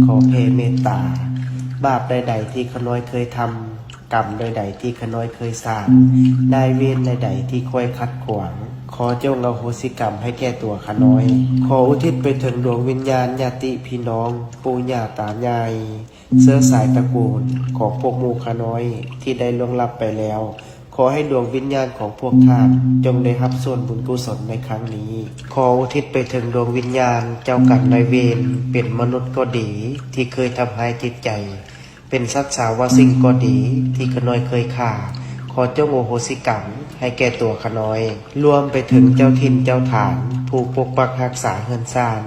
ຂໍແຜ່ເມດຕາ, ບາບໃດໆທີ່ຂະນ້ອຍເຄີຍທຳ, ກຳໃດໆທີ່ຂະນ້ອຍເຄີຍສ້າງ, ນາຍເວນໃດໆທີ່ຄອຍຂັດຂວາງ, ຂໍຈົ່ງອະໂຫສິກຳໃຫ້ແກ່ຕົວຂະນ້ອຍ. ຂໍອຸທິດໄປເຖິງດວງວິນຍານຍາດຕິພີ່ນ້ອງ, ປູ່ຍ່າຕາຍາຍ, ເຊື້ອສາຍຕະກູນຂອງພວກໝູ່ຂະນ້ອຍທີ່ໄດ້ລ່ວງລັບໄປແລ້ວ. ຂໍໃຫ້ດວງວິນຍານຂອງພວກທ່ານຈົ່ງໄດ້ຮັບສ່ວນບຸນກຸສົນໃນຄັ້ງນີ້. ຂໍອຸທິດໄປເຖິງດວງວິນຍານເຈົ້າກຳນາຍເວນ, ເປັນມະນຸດກໍດີທີ່ເຄີຍທຳຮ້າຍຈິດໃຈ, ເປັນສັດສາວະສິ່ງກໍດີທີ່ຂະນ້ອຍເຄີຍຂ້າ, ຂໍຈົ່ງອະໂຫສິກຳໃຫ້ແກ່ຕົວຂະນ້ອຍ. ລວມໄປເຖິງເຈົ້າຖິ່ນເຈົ້າຖານ, ຜູ້ປົກປັກຮັກສາເຮືອນຊານ,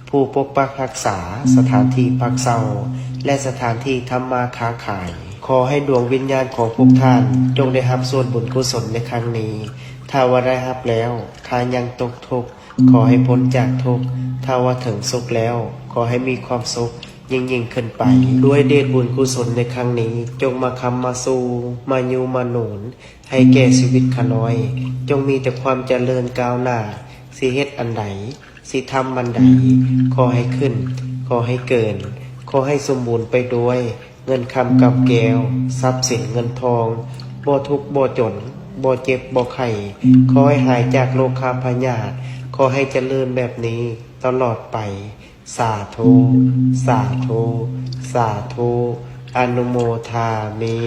ຜູ້ປົກປັກຮັກສາສະຖານທີ່ພັກເຊົາ ແລະ ສະຖານທີ່ທຳມາຄ້າຂາຍ. ຂໍໃຫ້ດວງວິນຍານຂອງພວກທ່ານຈົ່ງໄດ້ຮັບສ່ວນບຸນກຸສົນໃນຄັ້ງນີ້. ຖ້າວ່າໄດ້ຮັບແລ້ວ, ຖ້າຍັງຕົກທຸກ, ຂໍໃຫ້ພົ້ນຈາກທຸກ. ຖ້າວ່າເຖິງສຸກແລ້ວ, ຂໍໃຫ້ມີຄວາມສຸກຍິ່ງໆຂຶ້ນໄປ. ດ້ວຍເດດບຸນກຸສົນໃນຄັ້ງນີ້, ຈົ່ງມາຄ້ຳມາຊູ, ມາຍູ້ມາໜູນໃຫ້ແກ່ຊີວິດຂະນ້ອຍ. ຈົ່ງມີແຕ່ຄວາມຈະເລີນກ້າວໜ້າ. ຊິເຮັດອັນໃດ, ຊິທຳອັນໃດ, ຂໍໃຫ້ຂຶ້ນ, ຂໍໃຫ້ເກີນ, ຂໍໃຫ້ສົມບູນໄປດ້ວຍເງິນຄຳກຳແກ້ວ, ຊັບສິນເງິນທອງ, ບໍ່ທຸກບໍ່ຈົນ, ບໍ່ເຈັບບໍ່ໄຂ້, ຂໍໃຫ້ຫາຍຈາກໂລຄາພະຍາດ, ຂໍໃຫ້ຈະເລີນແບບນີ້ຕະຫຼອດໄປ. ສາທຸ, ສາທຸ, ສາທຸ, ອະນຸໂມທາມິ.